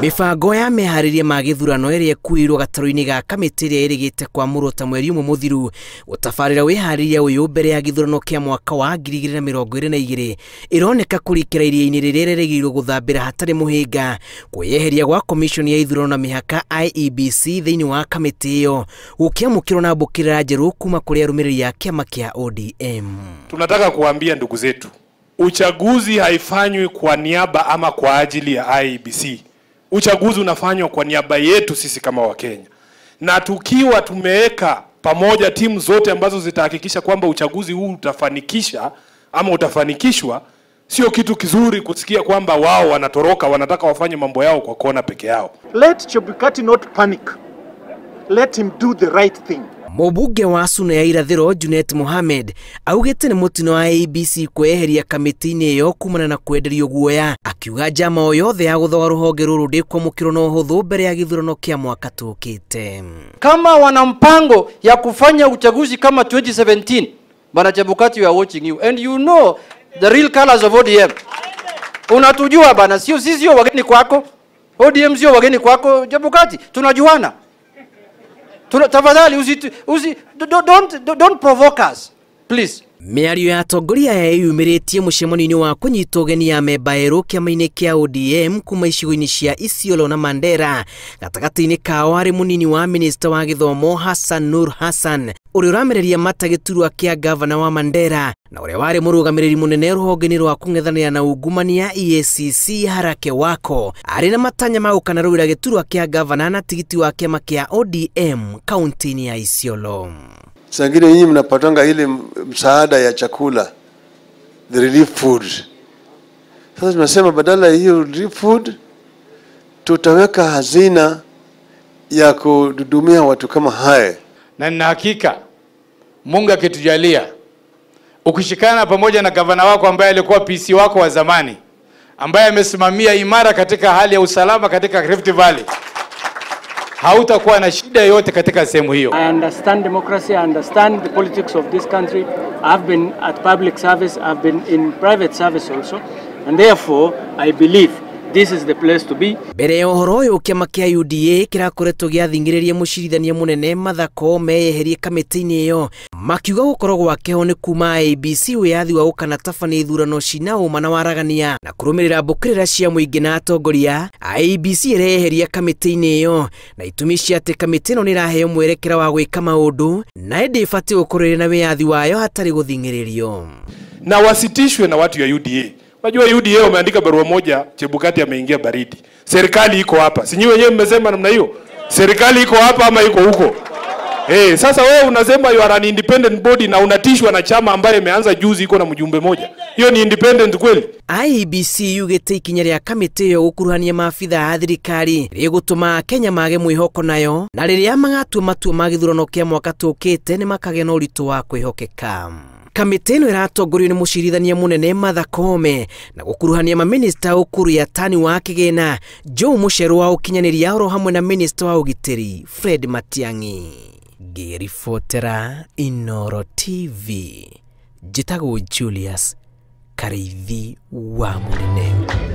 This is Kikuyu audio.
Mibango ya meharĩria ma gĩthurano ĩrĩa ĩkuĩirwo gatarũ-inĩ ga kamĩtĩ ĩrĩa ĩrĩgĩte kwamũrwo ta mweri ũmwe mũthiru gũtabarĩra wĩharĩria ũyũ mbere ya gĩthurano kĩa mwaka wa 2022 ĩroneka kũrikĩra iria-inĩ rĩrĩa rĩrĩgĩrĩirwo gũthambĩra hatarĩ mũhĩnga kwĩyeheria gwa komishoni ya ithurano na mĩhaka IEBC thĩinĩ wa kamĩtĩ ĩyo gũkĩamũkĩrwo na mbũkĩrĩra njerũ kuma kũrĩ arũmĩrĩri a kĩama kĩa ODM. Tunataka kuambia ndugu zetu, uchaguzi haifanywi kwa niaba ama kwa ajili ya IEBC. Uchaguzi unafanywa kwa niaba yetu sisi kama Wakenya. Na tukiwa tumeweka pamoja timu zote ambazo zitahakikisha kwamba uchaguzi huu utafanikisha ama utafanikishwa, sio kitu kizuri kusikia kwamba wao wanatoroka, wanataka wafanye mambo yao kwa kona peke yao. Let Chebukati not panic. Let him do the right thing. Mũmbunge wa Suna ya Irathĩro Junet Mohamed augĩte nĩ mũtino wa IEBC kweheria kamĩtĩ-inĩ ĩyo kumana na kwenderio guoya, akiuga njama o yothe ya gũthoga rũhonge rũrũ ndĩkwamũkĩrwo na ũhũthũ mbere ya gĩthurano kĩa mwaka tũkĩte. Kama wana mpango ya kufanya uchaguzi kama 2017, Bwana Chebukati, we are watching you and you know the real colors of ODM. Unatujua bana, sio sisi sio wageni kwako. ODM sio wageni kwako Chebukati, tunajuana. Tafadhali don't provoke us, please. Mĩario ya atongoria aya yumĩrĩtie mũcemanio-inĩ wa kũnyitwo ũgeni ya memba erũ kĩama-inĩ kĩa ODM kuma icigo-inĩ cia Isiolo na Mandera. Gatagatĩ-inĩ kao arĩ mũnini wa minista wa gĩthomo Hassan Nur Hassan ũrĩa ũramereria mata gĩturwa kĩa gavana wa Mandera na ũrĩa warĩ mũrũgamĩrĩri mũnene rũhonge-inĩ rwa kũng'ethanĩra na ungumania EACC Harake Wako arĩ na matanya ma gũkanarũĩra gĩturwa kĩa gavana na tigiti wa kĩama kĩa ODM kaunti-inĩ ya Isiolo. Sangine nyinyi mnapatanga ile msaada ya chakula, the relief food. Sasa tunasema badala ya hiyo relief food tutaweka hazina ya kududumia watu kama haya. Na nina hakika Mungu akitujalia, ukishikana pamoja na gavana wako ambaye alikuwa PC wako wa zamani, ambaye amesimamia imara katika hali ya usalama katika Rift Valley, hautakuwa na shida yote katika sehemu hiyo. I understand democracy, I understand the politics of this country. I've been at public service, I've been in private service also, and therefore I believe this is the place to be. Mbere ya ũhoro ũyũ kĩama kĩa UDA kĩrakoretwo gĩathing'ĩrĩria mũcirithania mũnene Martha Koome eyeherie kamĩtĩ-inĩ ĩyo, makiuga gũkorwo gwake ho nĩ kuma IEBC wĩyathi wa gũkanatabania ithurano cina ũma na waragania na kũrũmĩrĩra mbũkĩrĩra cia mũingĩ na atongoria. IEBC ĩreyeheria kamĩtĩ-inĩ ĩyo na itũmi cia atĩ kamĩtĩ ĩno nĩraheo mwerekera wa gwĩka maũndũ na ĩndĩ ĩbatiĩ gũkorwo ĩrĩ na wĩyathi wayo hatarĩ gũthing'ĩrĩrio. Na wasitishwe na watu ya UDA. Unajua UDA wameandika barua moja, Chebukati ameingia baridi. Serikali iko hapa. Si nyinyi wenyewe mmesema namna hiyo? Serikali iko hapa ama iko huko? Sasa wewe unasema you are an independent body na unatishwa na chama ambaye imeanza juzi iko na mjumbe moja. Hiyo ni independent kweli? IEBC yugĩte ikinya rĩa kamĩtĩ ĩyo gũkuruhania maabitha a thirikari rĩgũtũma Kenya mage mwĩhoko nayo, na rĩrĩa magatua matua ma gĩthurano kĩa mwaka tũkĩte nĩ makagĩa na ũritũ wa kwĩhokeka. Kamĩtĩ ĩno ĩratongorio nĩ mũcirithania mũnene Martha Koome na gũkuruhania maminista Ukur Yatani wa kĩgĩna, Joe Mucheru wa ũkinyanĩria oro hamwe na minista wa ũgitĩri Fred Matiang'i. Ngĩribotera Inooro TV, njĩtagwo Julius Karĩithi wa Mũnene.